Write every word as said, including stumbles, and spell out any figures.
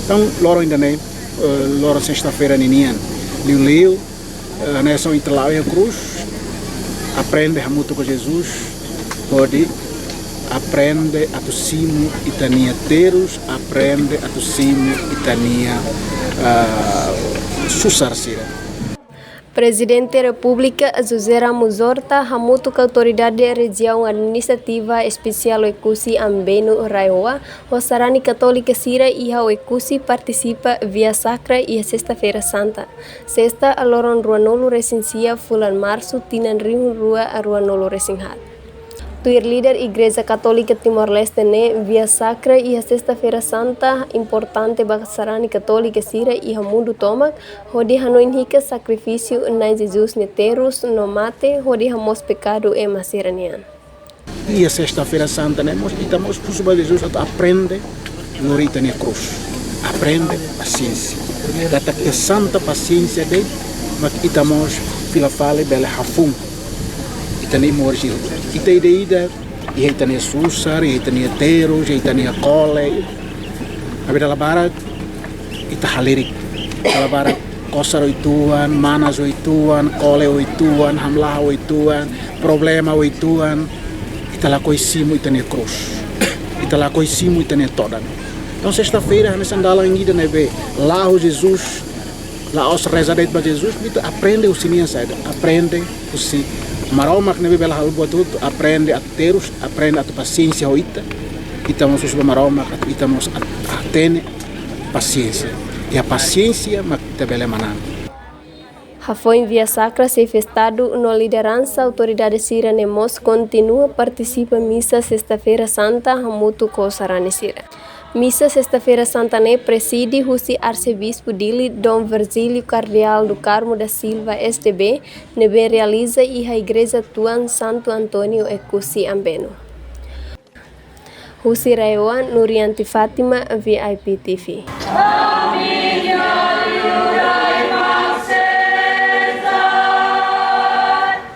Entaun, loron ida-ne'e, eh, loron sesta-feira ninian. Liuliu, eh, hanesan ita la'o iha krús, aprende hamutuk ho Jesus, hodi aprende atu simu ita-nia terus, aprende atu simu ita-nia, eh, susar sira. Prezidente Repúblika José Ramos Horta hamutuk ho Autoridade Rejiaun Administrativa Espesiál Oekusi Ambeno RAEOA, ho sarani katólika sira iha Oekusi partisipa Via Sakra iha Sesta-feira Santa, sesta loron ruanulu resin sia fulan Marsu tinan rihun rua ruanulu resin haat. Tuir líder Igreja Katólika Timor-Leste ne'e, Via Sakra iha Sesta-feira Santa importante ba sarani katólika sira iha mundu tomak, hodi hanoin hikas sakrifísiu Na'i Jesus nia terus no mate, hodi hamoos pekadu ema sira-nian. Iha Sesta-feira Santa ne'e mós, ita mós husu ba Jesus atu aprende lori ita-nia krús, aprende pasiénsia. Katak iha santa pasiénsia de'it mak ita mós fila fali bele hafun ita-nia moris. Ita ida-idak iha ita-nia susar, iha ita-nia terus, iha ita-nia kole. Maibé dala barak ita halerik, dala barak kosar uitoan, manas uitoan, kole uitoan, hamlaha uitoan, problema uitoan, ita lakohi simu ita-nia krús, ita lakohi simu ita-nia todan. Entaun, Sesta-feira hanesan dalan ida ne'ebé la'o Jesus, la'ós reza de'it ba Jesus, ita aprende husi nia saida, aprende husi Maromak ne'ebé bele halo buat hotu, aprende atu terus, aprende atu pasiénsia ho ita. Ita mós husu ba Maromak atu ita mós atu hatene pasiénsia. Iha pasiénsia mak ita bele manán. Hafoin Via Sakra xefe Estadu no lideransa autoridade sira-ne'e mós kontinua partisipa misa Sesta-feira Santa hamutuk ho sarani sira. Misa Sesta-feira Santa ne'e prezide husi Arsebispu Dili Dom Virgílio Kardeál do Carmo da Silva, S D B, ne'ebé realiza iha Igreja Tuan Santo António Oekusi Ambeno. Husi RAEOA, Nurianti Fátima, V I P T V.